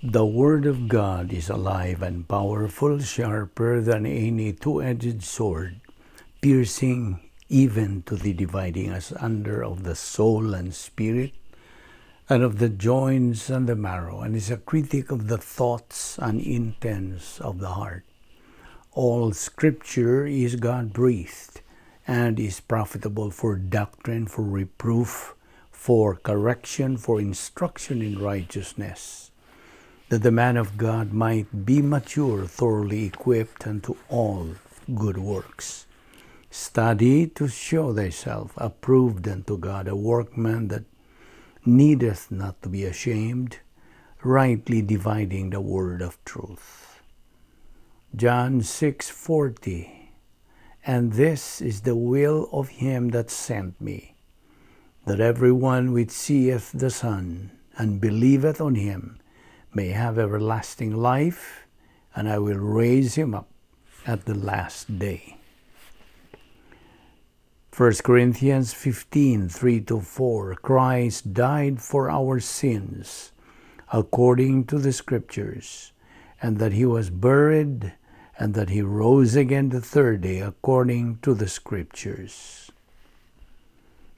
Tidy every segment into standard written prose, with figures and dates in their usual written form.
The Word of God is alive and powerful, sharper than any two-edged sword, piercing even to the dividing asunder of the soul and spirit, and of the joints and the marrow, and is a critic of the thoughts and intents of the heart. All Scripture is God-breathed, and is profitable for doctrine, for reproof, for correction, for instruction in righteousness, that the man of God might be mature, thoroughly equipped unto all good works. Study to show thyself approved unto God, a workman that needeth not to be ashamed, rightly dividing the word of truth. John 6:40. And this is the will of him that sent me, that every one which seeth the Son and believeth on him may have everlasting life, and I will raise him up at the last day. 1 Corinthians 15:3-4. Christ died for our sins, according to the Scriptures, and that he was buried, and that he rose again the third day, according to the Scriptures.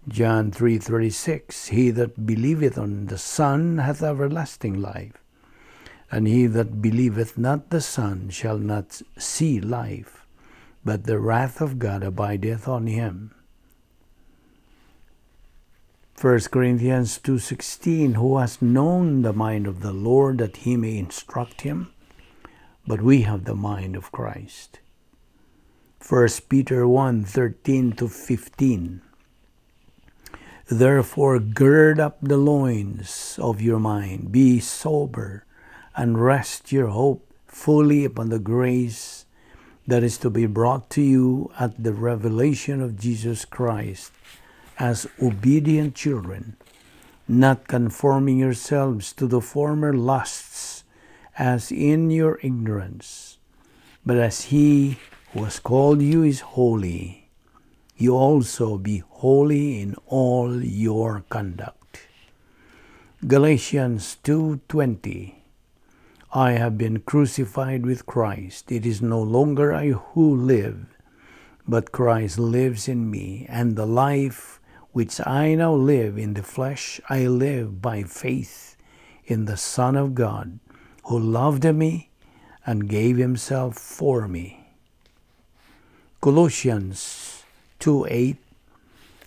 John 3:36. He that believeth on the Son hath everlasting life, and he that believeth not the Son shall not see life, but the wrath of God abideth on him. 1 Corinthians 2:16. Who has known the mind of the Lord, that he may instruct him? But we have the mind of Christ. 1 Peter 1:13-15. Therefore gird up the loins of your mind, be sober, and rest your hope fully upon the grace that is to be brought to you at the revelation of Jesus Christ, as obedient children, not conforming yourselves to the former lusts as in your ignorance, but as he who has called you is holy, you also be holy in all your conduct. Galatians 2:20. I have been crucified with Christ. It is no longer I who live, but Christ lives in me. And the life which I now live in the flesh, I live by faith in the Son of God, who loved me and gave himself for me. Colossians 2:8.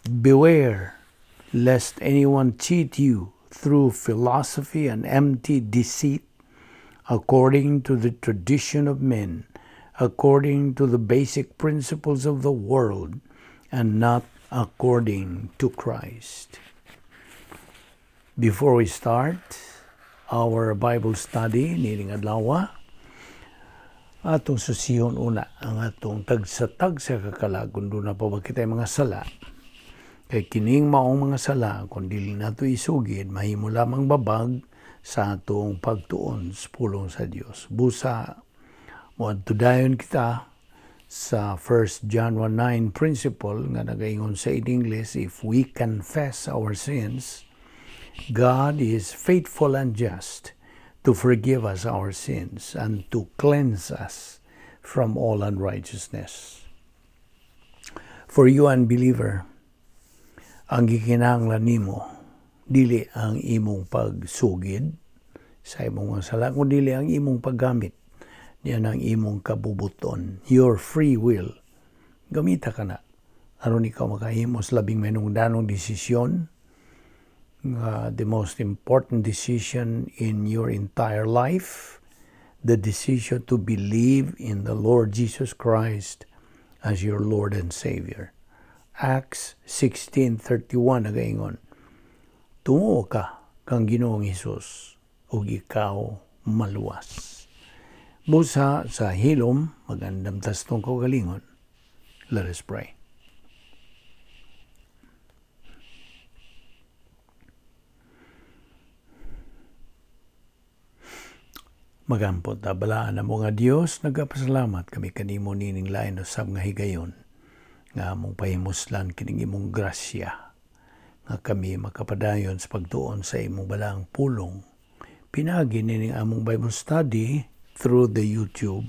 Beware lest anyone cheat you through philosophy and empty deceit, according to the tradition of men, according to the basic principles of the world, and not according to Christ. Before we start our Bible study nining adlaw, atong susihon una ang atong tagsa-tagsa ka kalag kung duna pa ba kitay mga sala. Kay kining maong mga sala, kung dili nato isugid, mahimo lamang babag sa atong pagtuon sa pulong sa Dios. Busa moadto dayon kita sa 1 John 1:9 principle nga nagaingon sa in English, if we confess our sins, God is faithful and just to forgive us our sins and to cleanse us from all unrighteousness. For you, unbeliever, ang gikinahanglan nimo dili ang imong pagsugid sa imong mga sala, kun dili ang imong paggamit niya ng imong kabubuton, your free will. Gamita ka na aron ikaw makahimo sa labing mahinungdanong desisyon, the most important decision in your entire life, the decision to believe in the Lord Jesus Christ as your Lord and Savior. Acts 16:31 nagaingon, tungo ka kang Ginoong Hesus ug ikaw maluwas. Busa sa hilom, magandam tas tong kaugalingon. Let us pray. Magampot ta balaan na mo nga Dios, nagapasalamat kami kanimo nining lain usab nga higayon nga among pahimuslan kining imong grasya nga kami makapadayon sa pagtuon sa imong balaang pulong Pinaagi nining among Bible study through the YouTube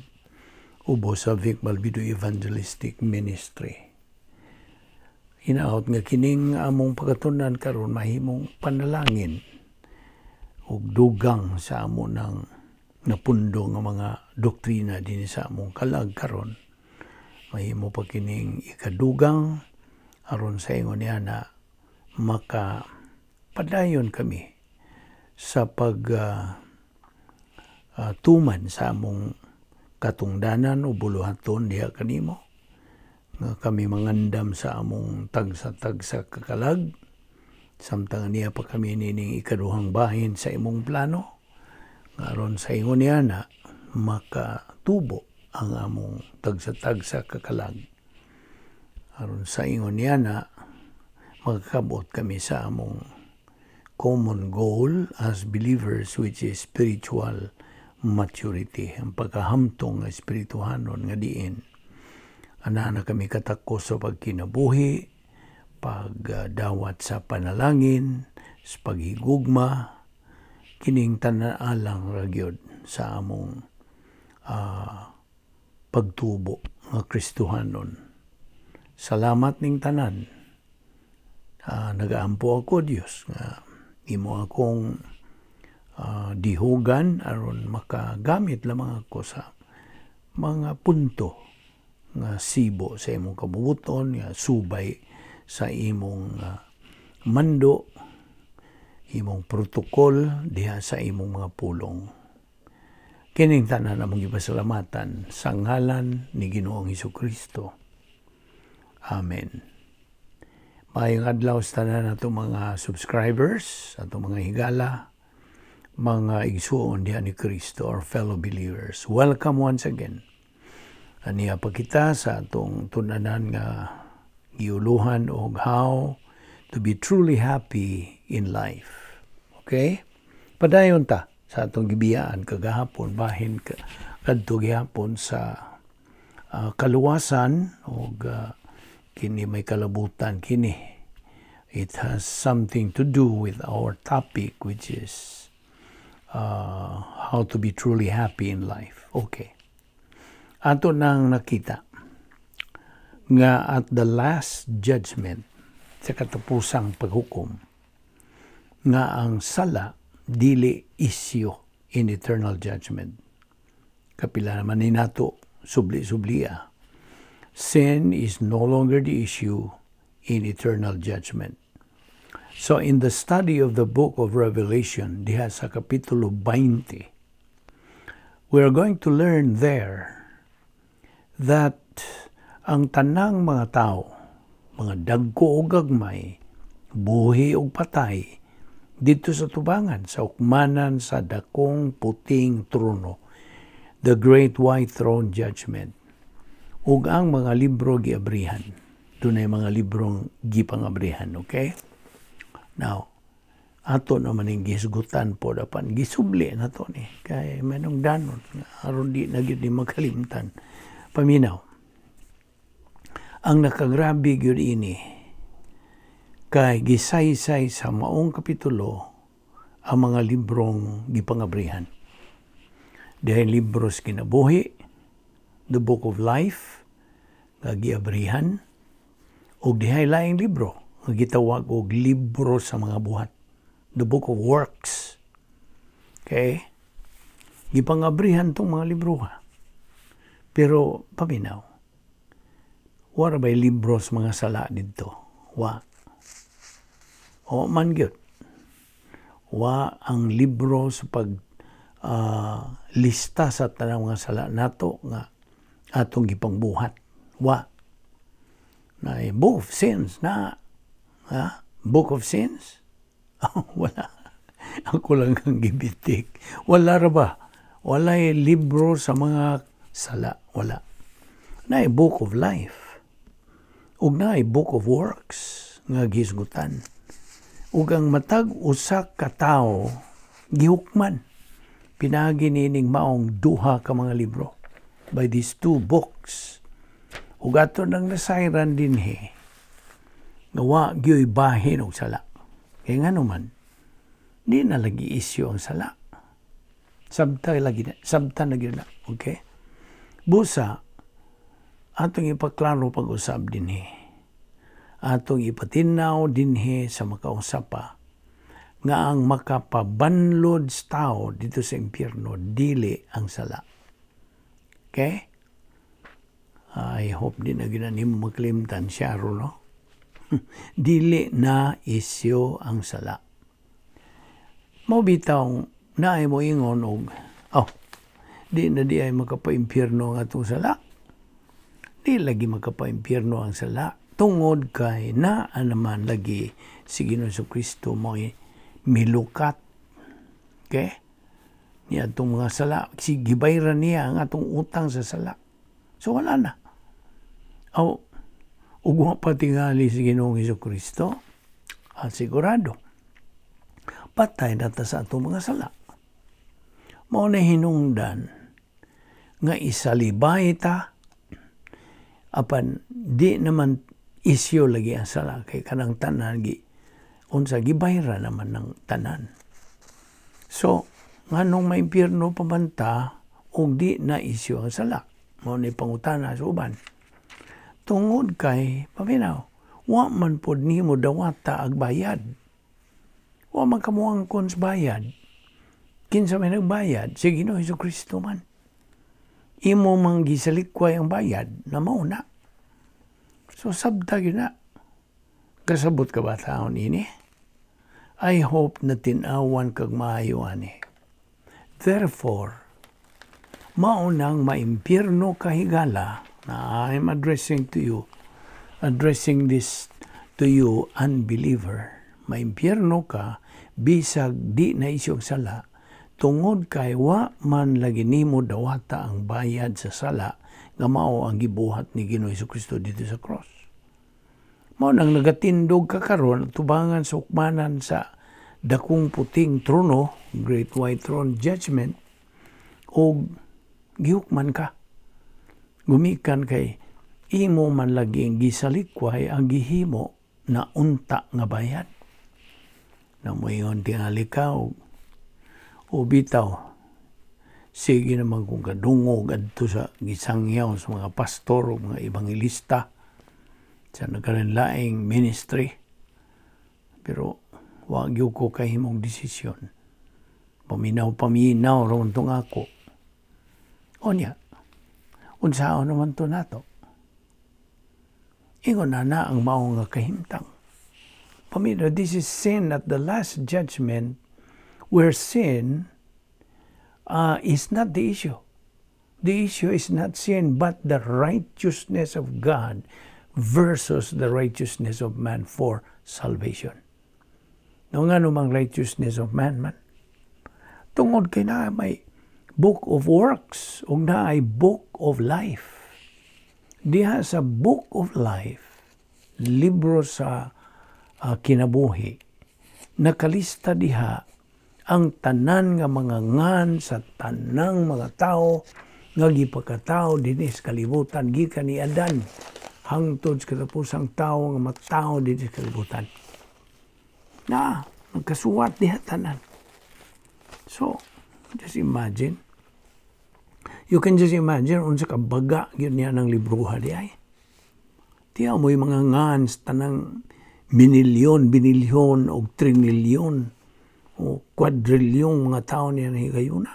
ubos sa Vic Balbido Evangelistic Ministry. Hinaot nga kining among pagkatunan karon mahimong panalangin ug dugang sa amo ng napundo nga mga doktrina dinhi sa among kalag karon. Mahimo pa kining ikadugang aron sa ingon niya na maka padayon kami sa pag tuman sa among katungdanan o buluhaton diha kanimo nga kami mangandam sa among tagsa-tagsa kakalag samtang niya pa kami nining ikaduhang bahin sa imong plano nga aron sa ingon niya na makatubo ang among tagsa-tagsa kakalag aron sa ingon niya na makakabot kami sa among common goal as believers, which is spiritual maturity, ang pagkahamtong nga espirituhanon nga diin ana na kami katakos sa pagkinabuhi, pagdawat sa panalangin, sa paghigugma, kining tanan alang ra gyud sa among pagtubo nga Kristohanon. Salamat ning tanan. Nagaampo ako, Dios, nga imo akong dihugan aron makagamit lamang ako sa mga punto nga sibo sa imong kabubuton, nga subay sa imong mando, imong protocol diha sa imong mga pulong. Kining tanan among gipasalamatan sa ngalan ni Ginoong Kristo. Amen. Maayong adlaw sa tanan atong mga subscribers, atong mga higala, mga igsuon diha ni Kristo or fellow believers. Welcome once again. Aniya pa kita sa atong tunanan nga giuluhan og how to be truly happy in life. Okay? Padayon ta sa atong gibiyaan kagahapon bahin kadto gihapon sa kaluwasan og kini may kalabutan kini. It has something to do with our topic, which is how to be truly happy in life. Okay. Ato nang nakita nga at the last judgment, sa katapusang paghukom, nga ang sala dili issue in eternal judgment. Kapila naman ni nato subli-sublia. Sin is no longer the issue in eternal judgment. So in the study of the book of Revelation, diha sa Kapitulo 20, we are going to learn there that ang tanang mga tao, mga dagko o gagmay, buhi o patay, dito sa tubangan, sa ukmanan sa dakong puting trono, the great white throne judgment. Ug ang mga libro giabrihan. Dunay mga librong gipangabrihan, okay? Now, ato naman yung gisgutan po dapan gisubli na to ni kay manong danon aron di na gyud ni makalimtan. Paminaw, ang nakagrabe gyud ini kay gisaysay sa maong kapitulo ang mga librong gipangabrihan. Dahil libros kinabuhi, the book of life, nga giabrihan, ug dihay laing libro nga gitawag og libro sa mga buhat, the book of works. Okay? Gipangabrihan tong mga libro ha. Pero paminaw, wala ba'y libro sa mga sala dito? Wa. O man gyud. Wa ang libro sa pag lista sa tanang mga sala nato nga atong gipangbuhat. Wa. Na book of sins na. Ha? Book of sins? Wala. Ako lang ang gibitik. Wala ra ba? Wala libro sa mga sala. Wala. Na book of life. Ug na book of works nga gisgutan. Ug ang matag usa ka tawo gihukman pinaagi nining maong duha ka mga libro, by these two books. Ug ato nang nasayran dinhi nga wa gyoy bahin og sala. Kay ngano man, di na lagi isyu ang sala. Sabta lagi na, sabta na gyud na, okay? Busa atong ipaklaro pag-usab dinhi. Atong ipatinaw dinhi sa makausap pa nga ang makapabanlod sa tao dito sa impyerno dili ang sala. Okay? I hope di na gyud nimo makalimtan siya ro, no? Dili na isyo ang sala. Mao bitaw naay mo ingon og, "Oh, di na di ay makapaimpyerno ang atong sala." Di lagi makapaimpyerno ang sala tungod kay naa naman lagi si Ginoong Kristo mo'y milukat. Okay? Ni atong mga sala, si gibayran niya ang atong utang sa sala. So wala na. Aw, ug wa pa tingali si Ginoong Kristo, sigurado patay na ta sa atong mga sala. Mao na hinungdan nga isalibay ta, apan di naman isyo lagi ang sala kay kanang tanan gi unsa gibayra naman ng tanan. So, nganong maimpyerno pa man ta ug di na isyo ang sala? Mao ni pangutana sa uban. Tungod kay, paminaw, wa man pod nimo dawata ag bayad. Wa man kamuangkon sa bayad. Kinsa may nagbayad? Si Ginoo Hesus Kristo man. Imo mang gisalikway ang bayad na mao na. So sabta gyud na. Kasabot ka ba taon ini? I hope na tin-awan kag maayo ani. Therefore, mao nang maimpyerno kahigala na I'm addressing to you, addressing this to you, unbeliever. Maimpyerno ka, bisag di na isyong sala, tungod kay wa man lagi nimo dawata ang bayad sa sala nga mao ang gibuhat ni Ginoo Kristo dito sa cross. Mao nang nagatindog ka karon tubangan sa hukmanan sa dakong puting trono, Great White Throne Judgment, og gihukman ka. Gumikan kay imo man lagi gisalikway ang gihimo na unta nga bayad. Na moingon tingali ka o bitaw, sige naman kung kadungog adto sa gisangyaw sa mga pastor o mga ebanghelista sa nagkalanlaing ministry. Pero wa gyud ko kahimong desisyon. Paminaw paminaw ra tong ako. Onya, unsaon naman to nato? Ingon na na ang mao nga kahimtang. Paminaw, this is sin at the last judgment where sin is not the issue. The issue is not sin, but the righteousness of God versus the righteousness of man for salvation. No nga namang righteousness of man man? Tungod kay na may book of works ug naay book of life. Diha sa book of life, libro sa kinabuhi, nakalista diha ang tanan nga mga ngan sa tanang mga tao nga gipakatao dinhi sa kalibutan gikan ni Adan hangtod sa katapusang tao nga matao dinhi sa kalibutan. Na, nagkasuwat diha tanan. So, just imagine. You can just imagine unsa ka baga gyud niya ng libroha di ay. Tiyaw mo yung mga ngan sa tanang minilyon, binilyon o trinilyon o kwadrilyong mga tao niya na higayuna.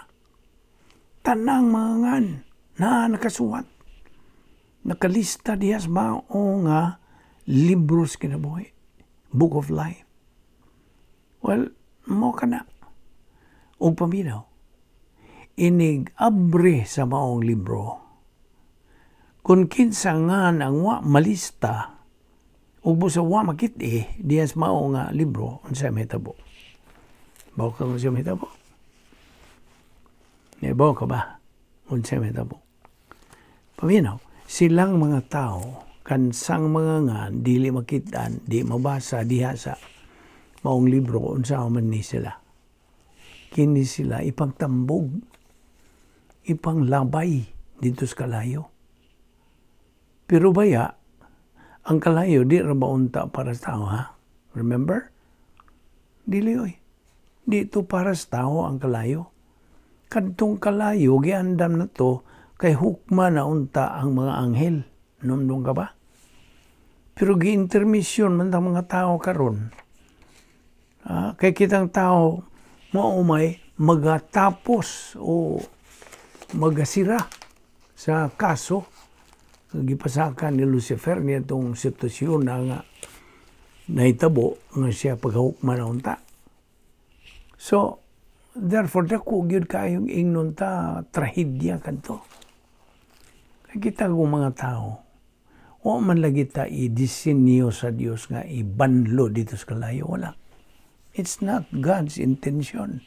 Tanang mga ngan na nakasuwat. Nakalista diha sa mao nga libro sa kinabuhi. Book of Life. Well, mo ka na. Og paminaw, inig abre sa maong libro, kung kinsa nga ang wa malista, ug busa wa makit-i diha sa mao nga libro, unsa may tabo? Bawo ka unsa may tabo? Nibaw ka ba? Unsa may tabo? Paminaw, silang mga tao, kansang mga ngan, dili makitaan, di mabasa diha sa maong libro, unsa man ni sila. Kini sila ipangtambog, ipanglabay dito sa kalayo. Pero baya, ang kalayo di ra ba unta para sa tao, ha? Remember? Dili oy. Dito para sa tao ang kalayo. Kadtong kalayo giandam na to kay hukma na unta ang mga anghel. Numdum ka ba? Pero gi-intermission man ang mga tao karon. Kay kitang tao mao may magatapos o magasira sa kaso gipasakan ni Lucifer niya itong sitwasyon na nga nahitabo nga siya paghukma na unta. So, therefore, dako gyud kayong ingnon ta trahedya kadto. Kay kita kung mga tao, wa man lagi ta i-disenyo sa Dios nga ibanlo dito sa kalayo. Wala. It's not God's intention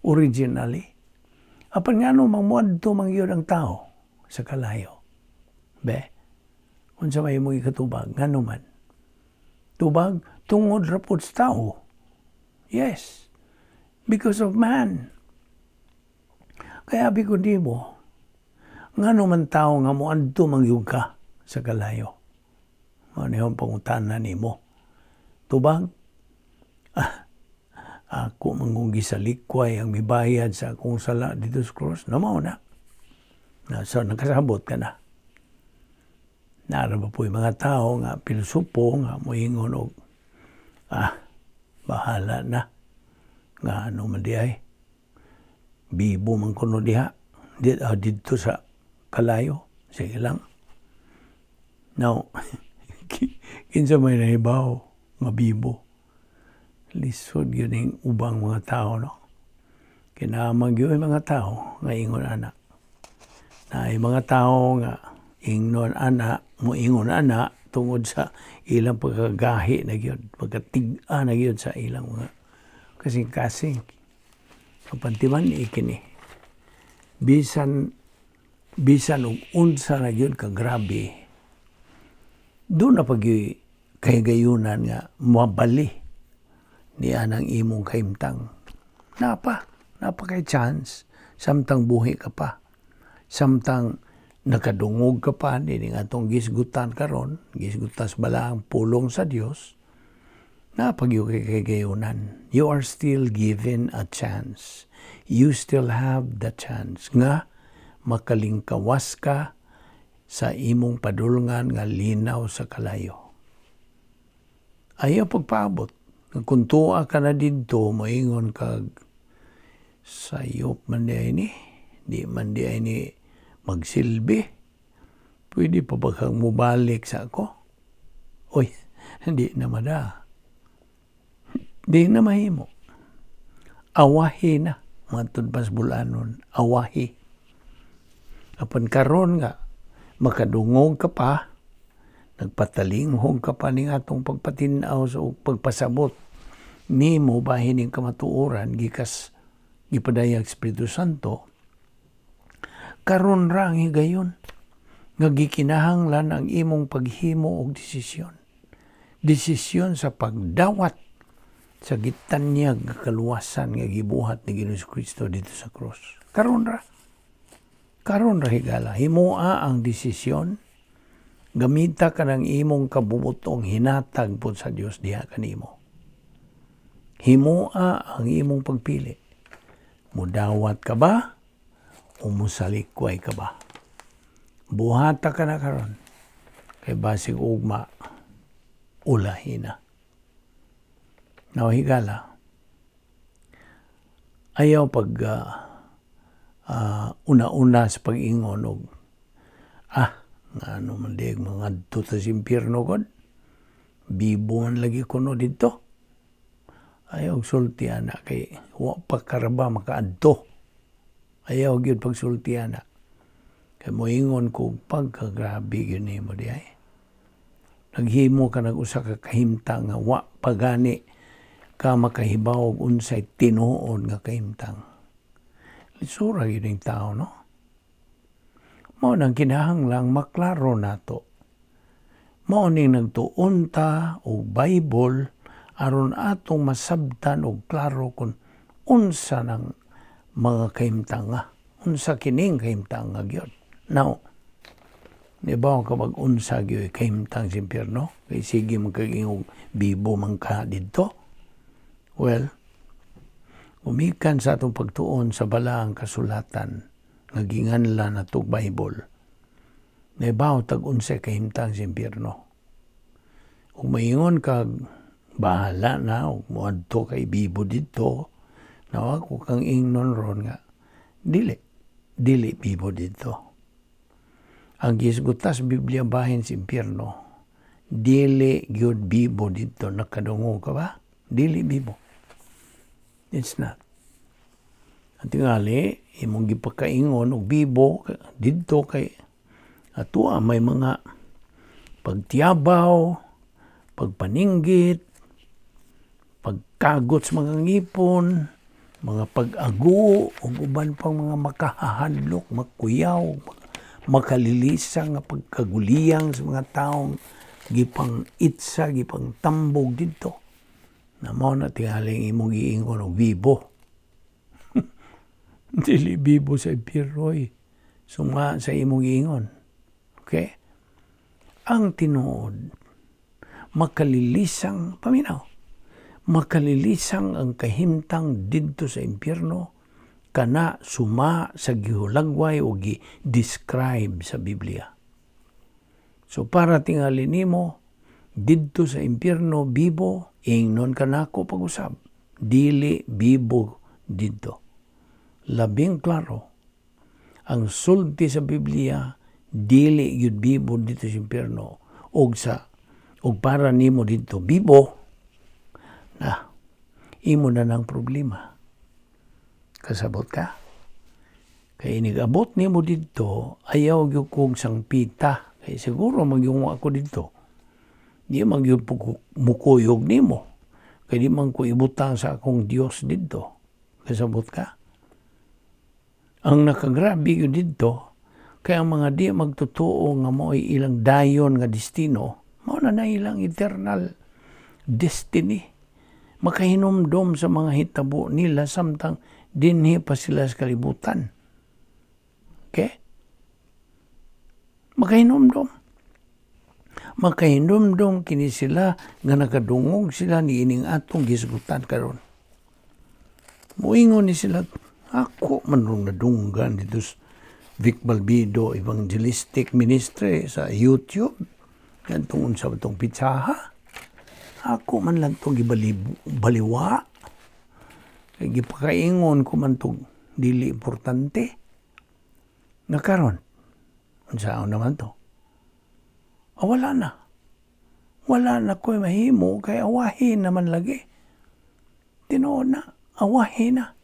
originally. Apan nga no, mangmuadto man gyud ang tao sa kalayo. Be, unsa may imong ikatubag, ngano man? Tubag, tungod ra pod sa tao. Yes, because of man. Kaya abi ko nimo, ngano man tao nga moadto man gyud ka sa kalayo? Mao ni ang pangutana nimo. Tubag, ako man kung gisalikway ang mibayad sa akong sala dito sa cross, na mao na. Na, so, nakasabot ka na. Nara ba po yung mga tao nga pilosopo nga moingon og bahala na nga ano man di ay bibo man kuno diha didto sa kalayo, sige lang. Now, kinsa may nahibaw nga bibo? Lisod yun yung ubang mga tao, no? Kinamang yun yung mga tao nga ingon ana. Na yung mga tao nga ingnon ana, moingon ana tungod sa ilang pagkagahi na gyud, pagkatig-a na gyud sa ilang mga kasing-kasing. Kapantiman ikini. Bisan og unsa na gyud ka grabe, doon na pag kahigayunan nga mabali niya ng imong kahimtang. Napa kay chance samtang buhi ka pa. Samtang nakadungog ka pa nining atong gisgutan karon, gisgutan sa balaang pulong sa Dios, napagyo kay kahigayunan. You are still given a chance. You still have the chance nga makalingkawas ka sa imong padulngan nga linaw sa kalayo. Ayaw pagpaabot. Kung tuwa ka na didto, moingon kag sayop man di ay ni, di man di ay ni magsilbi. Pwede pa ba kang mubalik sa ako? Oy, hindi na mada. Di na mahimo. Awahi na. Matud pas bulanon, awahi. Apan karon nga, makadungog ka pa, nagpatalinghog ka pa ning atong pagpatinaw sa pagpasabot nimo bahin ning kamatuoran gikas gipadayag Espiritu Santo, karon ra ang higayon nga gikinahanglan ang imong paghimo og desisyon. Desisyon sa pagdawat sa gitanyag nga kaluwasan nga gibuhat ni Ginoong Kristo dito sa cross. Karon ra. Karon ra higala. Himoa ang desisyon. Gamita ka ng imong kabubutong hinatag po sa Dios diha kanimo. Himoa ang imong pagpili. Mudawat ka ba o musalikway ka ba? Buhata ka na karon. Kay basig ugma, ulahi na. Now, higala, ayaw pag una-una sa pag-ingon og nga ano man di mga adto sa impyerno god, bibo man lagi kuno didto. Ayaw sulti ana kay wa pa karaba makaadto. Ayaw gyud pagsulti ana. Kay moingon ko pagkagrabe gyud nimo di ay. Naghimo ka nag usa ka kahimtang nga wa pagani ka makahibaw og unsay tinuod nga kahimtang. Lisura gyud ning tao, no? Mao nang kinahanglang maklaro nato. Mao ning nagtuon ta og Bible aron atong masabtan og klaro kung unsa nang mga kahimtanga, unsa kining kahimtanga gyud. Now, di ba ka mag-unsa gyud kahimtang sa impyerno? Kay sige man kag ingog bibo man ka didto. Well, Gumikan sa atong pagtuon sa balaang kasulatan nga ginganlan natog Bible, naibaw tag unsay kahimtang sa impyerno. Ug maingon kag bahala na ug moadto kay bibo didto, nawa ko kang ingnon ron nga dili dili bibo didto. Ang gisgutan sa Biblia bahin sa impyerno, dili gyud bibo didto. Nakadungog ka ba? Dili bibo. It's not. Ang tingali, imong gipakaingon og bibo didto kay atua may mga pagtiyabaw, pagpaninggit, pagkagot sa mga ngipon, mga pag-ago, ug uban pang mga makahahadlok, makuyaw, makalilisang nga pagkaguliyang sa mga taong gipang itsa, gipang tambog didto. Na mao na tingaling imong giingon og bibo. Dili bibo sa impyerno. Suma sa imong giingon. Okay? Ang tinuod, makalilisang paminaw. Makalilisang ang kahimtang didto sa impyerno kana suma sa gihulagway o gi-describe sa Biblia. So para tingali nimo didto sa impyerno bibo, ingnon kanako pag-usab, dili bibo didto. Labing klaro ang sulti sa Biblia, dili gyud bibo didto sa impyerno. Og sa og para nimo didto bibo na, imo na ng problema. Kasabot ka? Kay inigabot nimo didto, ayaw gyud kog sangpita. Kay siguro magyungo ako didto. Di man gyud mukuyog nimo. Kay di man ko ibutang sa akong Dios didto. Kasabot ka? Ang nakagrabe gyud didto, kay ang mga di magtotoo nga mao'y ilang dayon nga destino, mao na na ilang eternal destiny. Makahinumdom sa mga hitabo nila samtang dinhi pa sila sa kalibutan. Okay? Makahinumdom. Makahinumdom kini sila nga nakadungog sila ni ining atong gisgutan karon. Muingon ni sila, ako man rong nadunggan dito sa Vic Balbido Evangelistic Ministry sa YouTube. Yan unsa ba tong pitsaha? Ako man lang tong gibaliwa. Kay gipakaingon ko man tong dili importante. Nga karon, unsaon naman to? Ah, wala na. Wala na ko'y mahimo kay awahin naman lagi. Tinuod na, awahin na.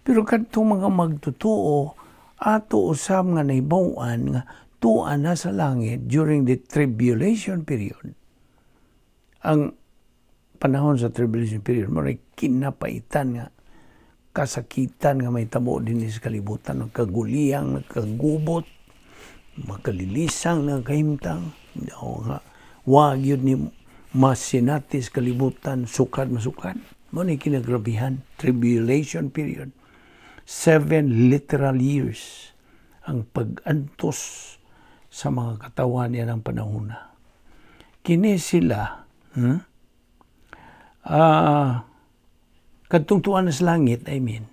Pero kadtong mga magtotoo, ato usab nga nahibaw-an nga tuan na sa langit during the tribulation period. Ang panahon sa tribulation period, mo kinapaitan nga kasakitan nga may tabo din sa kalibutan, nagkaguliyang, nagkagubot, makalilisang nga kahimtang, o nga wag yun ni masinatis kalibutan, sukad masukad. Mo ni kinagrabihan, tribulation period. 7 literal years ang pag-antos sa mga katawan niya ng panahon na. Kini sila, kadtong tuan na sa langit, I mean,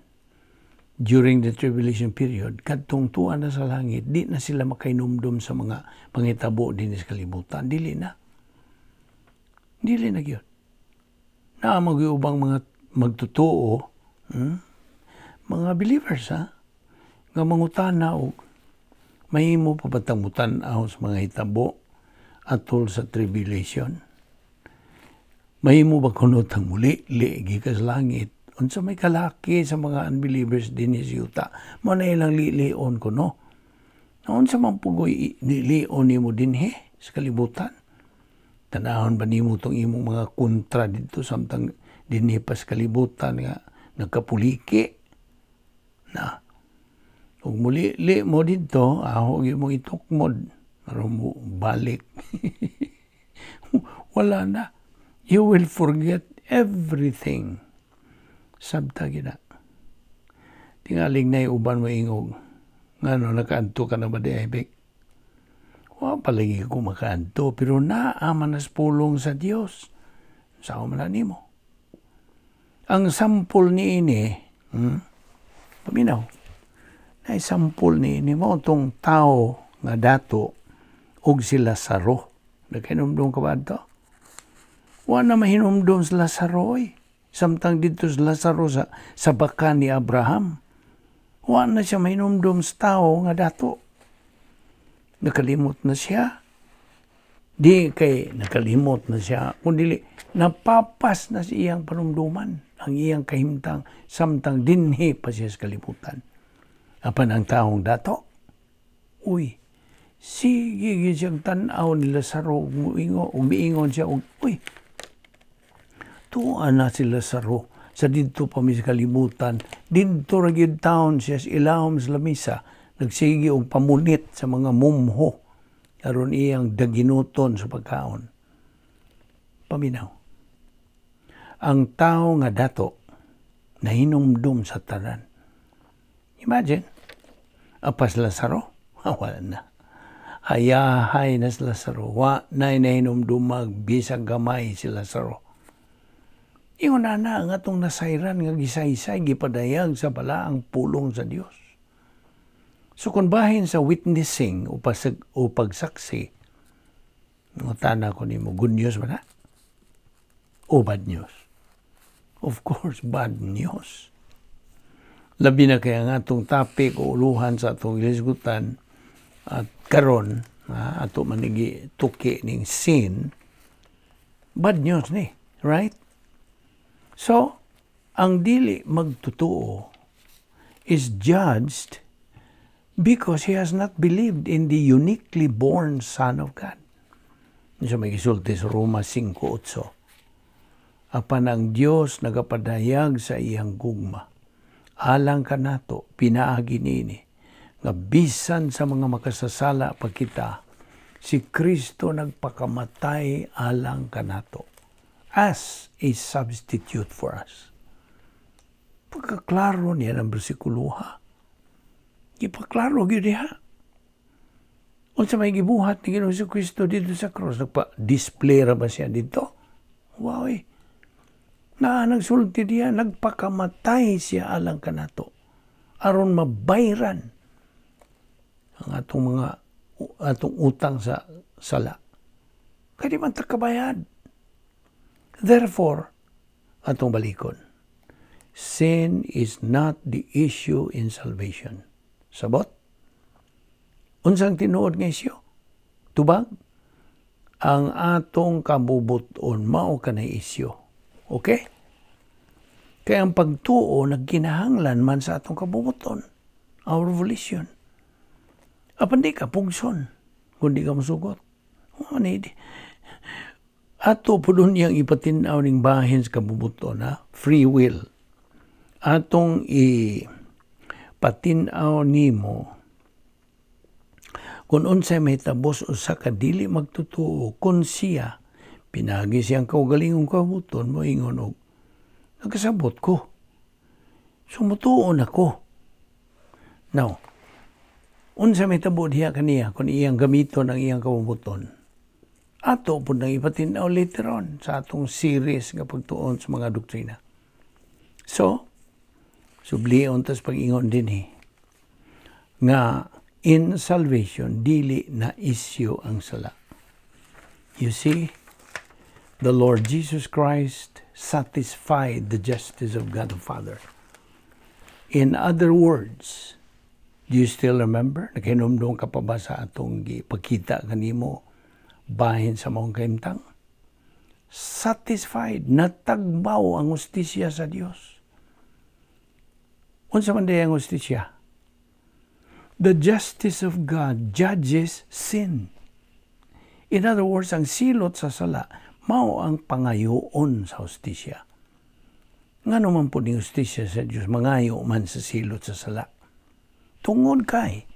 during the tribulation period, kadtong tuan na sa langit, di na sila makainumdum sa mga pangitabo din sa kalibutan. Dili na. Dili na gyud. Naa mag-ubang mga magtotoo, mga believers, ha, nga mangutana og mahimo pa ba tang mutan-aw sa mga hitabo atol sa tribulation? Mahimo ba kuno tang muli li gikas langit? Unsa may kalaki sa mga unbelievers din sa yuta? Mao na ilang lilion kuno. Unsa man pugoy nilion nimo dinhi sa kalibutan? Tanahon ba nimo tong imong mga kontra didto samtang dinhi pa sa kalibutan nga nagkapuliki? Na. Ug muli li mo didto, aho gyud mong itukmod aron mo balik. Wala na. You will forget everything. Sabta gina. Tingaling na uban mo ingog. Ngano nakaanto ka na ba di ay, Bek? Wa palagi ko makaanto, pero naa man nas pulong sa Dios. Sao man na nimo? Ang sampol niini, Paminaw. Na sampol niini mao tong tao nga dato og si Lazaro. Nakahinumdum ka ba ato? Wa na mahinumdum si Lazaro oy. Samtang didto si Lazaro sa baka ni Abraham. Wa na siya mahinumdum sa tao nga dato. Nakalimot na siya. Di kay nakalimot na siya, kundi napapas na sa iyang panumduman, ang iyang kahimtang samtang dinhi pa siya sa kalibutan. Apan ang taong dato, uy, sige gyud siyang tan-aw ni Lazaro, umiingon siya, uy, tuwa na si Lazaro sa didto pa mi sa kalibutan, didto ra gyud taon siya sa ilawom sa lamisa, nagsige og pamunit sa mga mumho, aron iyang daginuton sa pagkaon. Paminaw. Ang tao nga dato, nahinumdum sa tanan. Imagine, apas Lazaro, wala na. Hayahay na si Lazaro, wa na nahinumdumag, bisag gamay si Lazaro. Ingon na na ang atong nasayran nga gisaysay, gipadayag sa balaang pulong sa Dios. So kung bahin sa witnessing o pagsaksi, ngutana ko nimo, good news ba na? O bad news? Of course, bad news. Labi na kaya nga atong topic o uluhan sa atong gilisgutan at karon, ato manigi tuki ning sin, bad news ni, right? So, ang dili magtotoo is judged because he has not believed in the uniquely born Son of God. Sa may gisulti sa Roma 5:8. Apan ang Dios nagapadayag sa iyang gugma alang kanato pinaagi niini nga bisan sa mga makasasala pa kita, si Kristo nagpakamatay alang kanato as a substitute for us. Pagkaklaro niya ng bersikulo ha. Ipaklaro gyud diha. Unsa may gibuhat ni Ginoong Kristo didto sa cross, nagpa-display ra ba siya didto? Wow eh. Na nagsulti diha, nagpakamatay siya alang kanato aron mabayran ang atong utang sa sala. Kaya di man ta kabayad. Therefore, atong balikon. Sin is not the issue in salvation. Sabot? Unsang tinuod nga isyu? Tubag? Ang atong kabubuton mao kanay isyu. Okay? Kaya ang pagtuo nagkinahanglan man sa atong kabubuton. Our volition. Apan di ka pugson kung di ka musugot. Oh, ni ato po dun niyang ipatin-aw ning bahin sa kabubuton, ha? Free will. Atong ipatin-aw nimo kung unsay mahitabo usa ka dili magtotoo kung siya pinagi siyang kaugalingong kabubuton moingon og nagkasabot ko. Sumutuon ako. Now, unsa may tabo diha kaniya kung iyang gamiton ang iyang kabubuton? Ato po nang ipatin-aw later on sa atong series nga pagtuon sa mga doktrina. So, sublion tas pag-ingon din nga in salvation, dili na issue ang sala. You see, the Lord Jesus Christ satisfied the justice of God the Father. In other words, do you still remember? Nakahinumdum ka pa ba sa atong gipakita kanimo bahin sa maong kahimtang? Satisfied, natagbaw ang hustisya sa Dios. Unsa man ang hustisya? The justice of God judges sin. In other words, ang silot sa sala, mao ang pangayoon sa hustisya. Ngano man po ni hustisya sa Diyos, mangayo man sa silot sa sala? Tungod kay,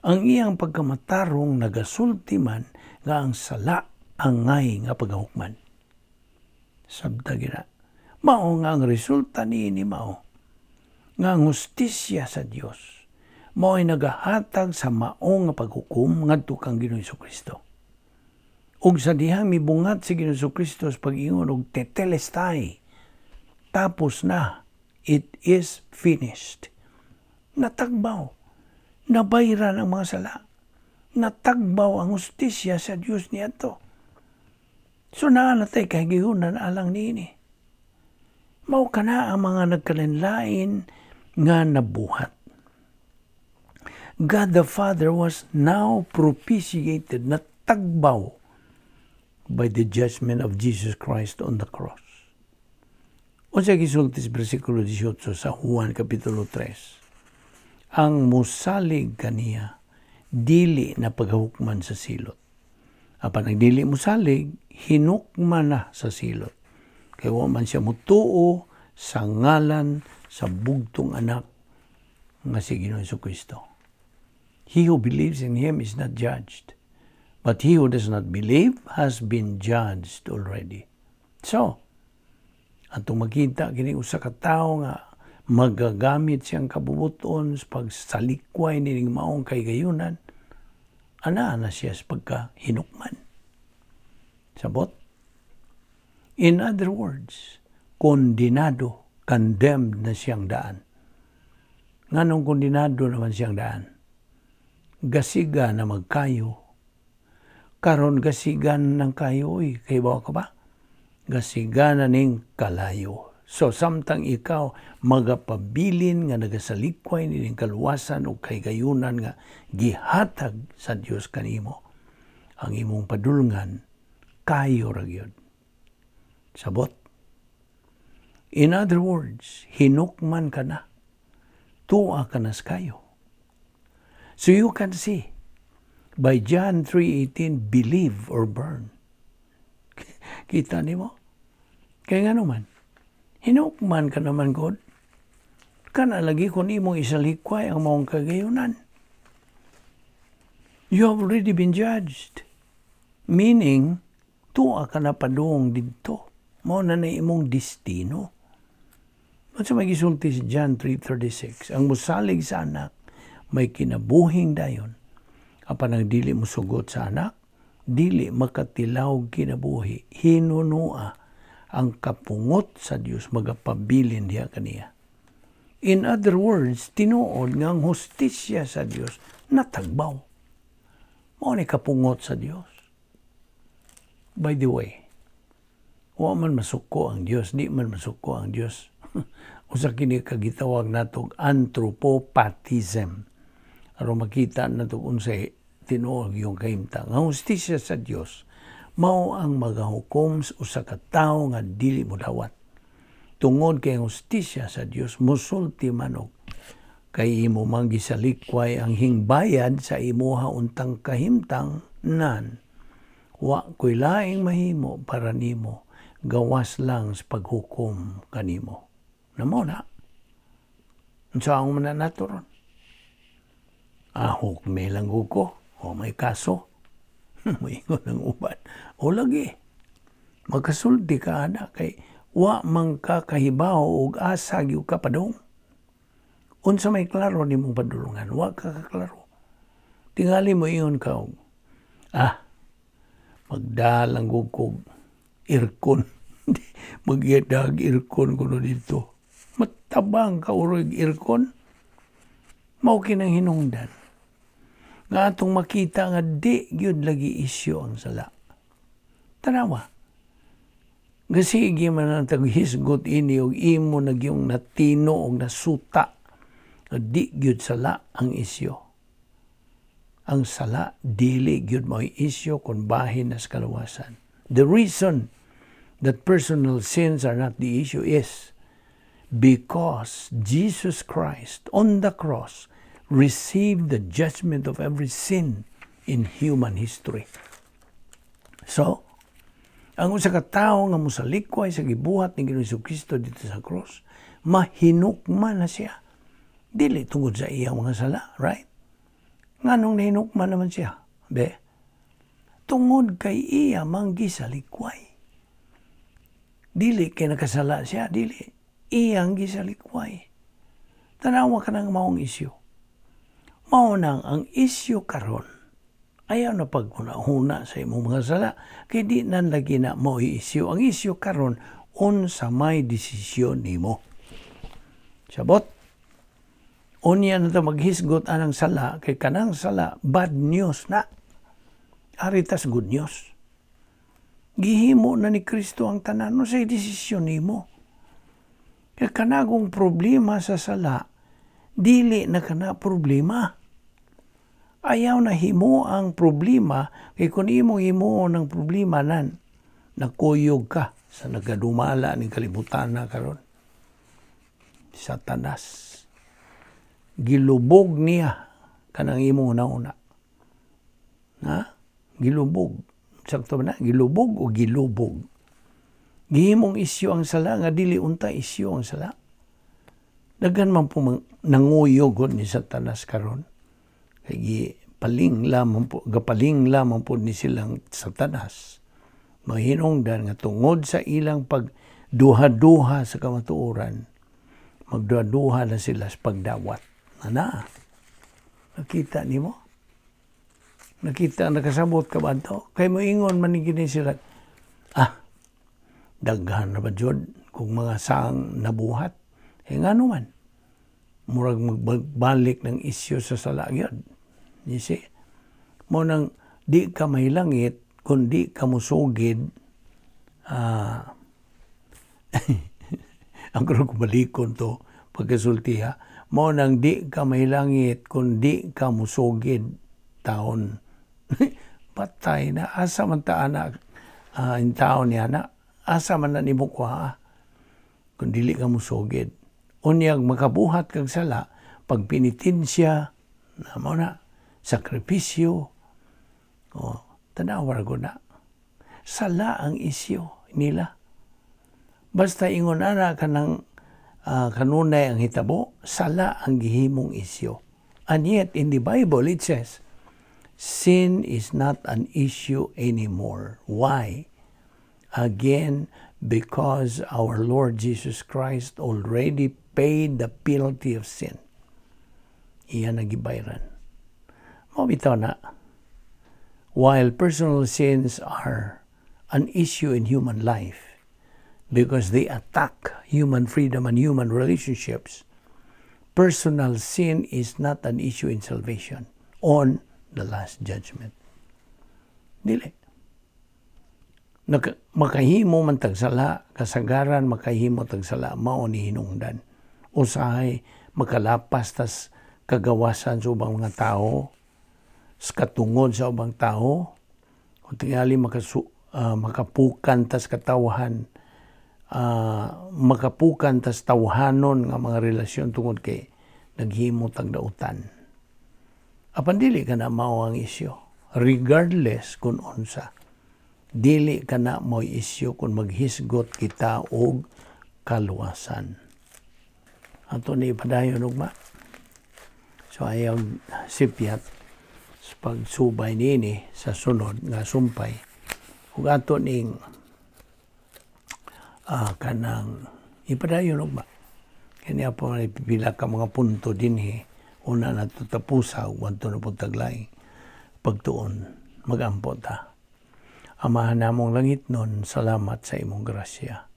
ang iyang pagkamatarong nagasulti man nga ang sala angay nga pagahukman. Sabta gina. Mao nga ang resulta niini mao nga ang hustisya sa Dios mao'y nagahatag sa mao nga paghukom ngadto kang Ginoong Kristo. Ug sa dihang mibungat si Ginoong Kristo sa pag-ingon og tetelestai, Natapos na. It is finished. Natagbaw. Nabayran ang mga sala. Natagbaw ang hustisya sa Dios niadto. So naa na tay kahigayunan alang niini. Mao kana ang mga nagkalain nga nabuhat. God the Father was now propitiated, natagbaw by the judgment of Jesus Christ on the cross. Unsa gisulti sa bersikulo 18 sa Juan Kapitulo 3? Ang musalig kaniya dili na paghukman sa silot. Apan ang dili musalig, hinukman na sa silot. Kay wa man siya mutuo sa ngalan sa bugtong anak nga si Ginoong Kristo. He who believes in Him is not judged, but he who does not believe has been judged already. So, atong makita kini usa ka tawo nga magagamit siyang kabubuton sa pagsalikway nining maong kahigayunan, ana na siya sa pagkahinukman. Sabot? In other words, kondinado, condemned na siyang daan. Nganong kondinado naman siyang daan? Gasiga na magkayo. Karon gasigan ng kayo, oy, kay ka ba? Gasiga na ning kalayo. So samtang ikaw magapabilin nga nagasalikway nining kaluwasan o kahigayunan nga gihatag sa Dios kanimo, ang imong padulngan kayo ra gyud. Sabot? In other words, hinukman ka na. Tua ka na sa kayo. So you can see, by John 3:18, believe or burn. Kita nimo? Kaya nga naman, hinukman ka naman God. Kana lagi kung imong isalikway ang maong kagayunan. You have already been judged. Meaning, tuwa ka na padung didto. Mao na na imong destino. Unsa may gisulti si John 3:36? Ang musalig sa anak, may kinabuhing dayon. Apan ang dili musugot sa anak, dili makatilaw kinabuhi. Hinunua ang kapungot sa Dios magapabilin diha kaniya. In other words, tinuod nga ang hustisya sa Dios natagbaw. Mao ni kapungot sa Dios. By the way, wa man masuko ang Dios, di man masuko ang Dios. Usa kini kagitawag natog anthropopathism. Aron makita nato unsay tinuod yung kahimtang. Ang hustisya sa Dios mao ang magahukom sa usa ka tawo nga dili modawat. Tungod kay ang hustisya sa Dios musulti man og kay imo man gisalikway ang hingbayad sa imuha untang kahimtang nan wa ko'y laing mahimo para nimo gawas lang sa paghukom kanimo. Namo na. Unsa ang man nato ron? Ah, hukme lang ko. O may kaso. Moingon ang uban. O lagi. Magkasulti ka ana kay wa man ka kahibaw og asa gyud ka padung. Unsa may klaro nimong padulungan, wa ka kaklaro. Tingali mo ingon ka og magdalang kog aircon. Magyadag aircon kuno dito. Matabang ka uroy aircon. Mao kinang hinungdan nga atong makita nga di gyud lagi isyu ang sala. Tanawa. Gasige man ang taghisgot ini og imo na gyung natino og nasuta nga di gyud sala ang isyu. Ang sala dili gyud mao'y isyu kung bahin na sa kaluwasan. The reason that personal sins are not the issue is because Jesus Christ on the cross received the judgment of every sin in human history. So, ang usa ka tawo nga mosalikway sa gibuhat ni Ginoong Kristo dito sa cross, mahinukman na siya. Dili tungod sa iyang mga sala, right? Nganong nahinukman naman siya? Be, tungod kay iya mang gisalikway. Dili kay nakasala siya, dili. Iyang gisalikway. Tanawa ka ng maong isyu. Mao nang ang isyu karon ayaw na paghuna-huna sa imong mga sala kay di nan lagi na mo isyu. Ang isyu karon, Unsa may desisyon nimo? Sabot? Unya na ta maghisgot anang sala, kay kanang sala bad news na. Ari tas good news. Gihimo na ni Kristo ang tanan. Unsay desisyon nimo? Kay kanagong problema sa sala, dili na kana problema. Ayaw na himo ang problema, kay kung imong himuon ang problema nan, nakuyog ka sa nagadumala ning kalibutan na karon. Satanas. Gilubog niya kanang imong una-una. Ha? Gilubog. Sakto ba na? Gilubog o gilubog? Gihimong isyu ang sala nga dili unta isyu ang sala. Daghan man po nanguyog ni Satanas karon. Kay gipaling lamang po, gapaling lamang po ni silang Satanas. Mahinungdan nga tungod sa ilang pagduha-duha sa kamatuoran, magduha-duha na sila sa pagdawat. Ana, nakita nimo? Nakita, nakasabot ka ba ito? Kay moingon man ni sila, daghan na ba jud kung mga saang nabuhat? Eh ngano man, murag magbalik ng isyu sa sala gyud. You see? Mo nang di ka mahilangit kung di ka musugid, ang kurang kumalikon to pagkasulti ha, mo nang di ka mahilangit kung di ka musugid taon. Patay na, asa man ta anak, in taon niya na, asa man na nimo kuha kung dili ka musugid. Unyag makabuhat kag sala, pagpenitensya, na mo na, sakripisyo, o, tanawa ko na. Sala ang isyu nila. Basta ingon ana kanang kanunay ang hitabo, sala ang gihimong isyu. And yet, in the Bible, it says, sin is not an issue anymore. Why? Again, because our Lord Jesus Christ already paid the penalty of sin. Iya nagibayran. Mao bitaw na, while personal sins are an issue in human life because they attack human freedom and human relationships, personal sin is not an issue in salvation on the last judgment. Dili. Makahimo man tagsala, kasagaran makahimo tagsala, mao ni hinungdan. Usahay makalapas tas kagawasan sa ubang mga tao, sa katungod sa ubang tao, kung tingali makapukan tas katawhan, makapukan tas tawhanon nga mga relasyon tungod kay naghimo tag dautan. Apan dili ka na mao ang isyu, regardless kung unsa. Dili ka na mao isyu kung maghisgot kita og kaluwasan. Ato ni padayon ugma. So ayaw sipyat sa pagsubay niini sa sunod nga sumpay. Ug ato ning kanang ipadayon ugma. Kanya po may pipila ka mga punto dinhi. Una na to tapusa, ug adto na po taglay pagtuon, magampo ta. Amahan namong langit nun, salamat sa imong grasya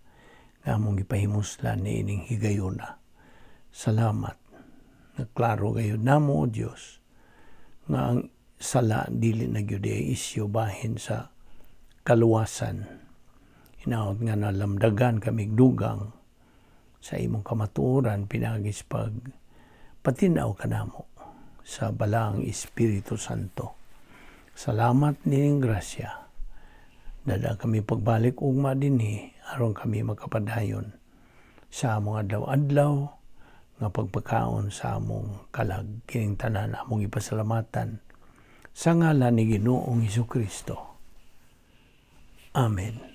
nga among gipahimuslan niining higayuna. Salamat. Naklaro gayud namo, O Dios, nga ang sala dili na gyud ay isyu bahin sa kaluwasan. Hinaot nga nalamdagan kami dugang sa imong kamatuoran pinagis pag patinaw kanamo sa Balaang Espiritu Santo. Salamat nining grasya. Dada kami pagbalik ugma dinhi aron kami makapadayon sa among adlaw-adlaw nga pagpakaon sa among kalag. Kining tanan among ipasalamatan sa ngalan ni Ginoong Hesukristo. Amen.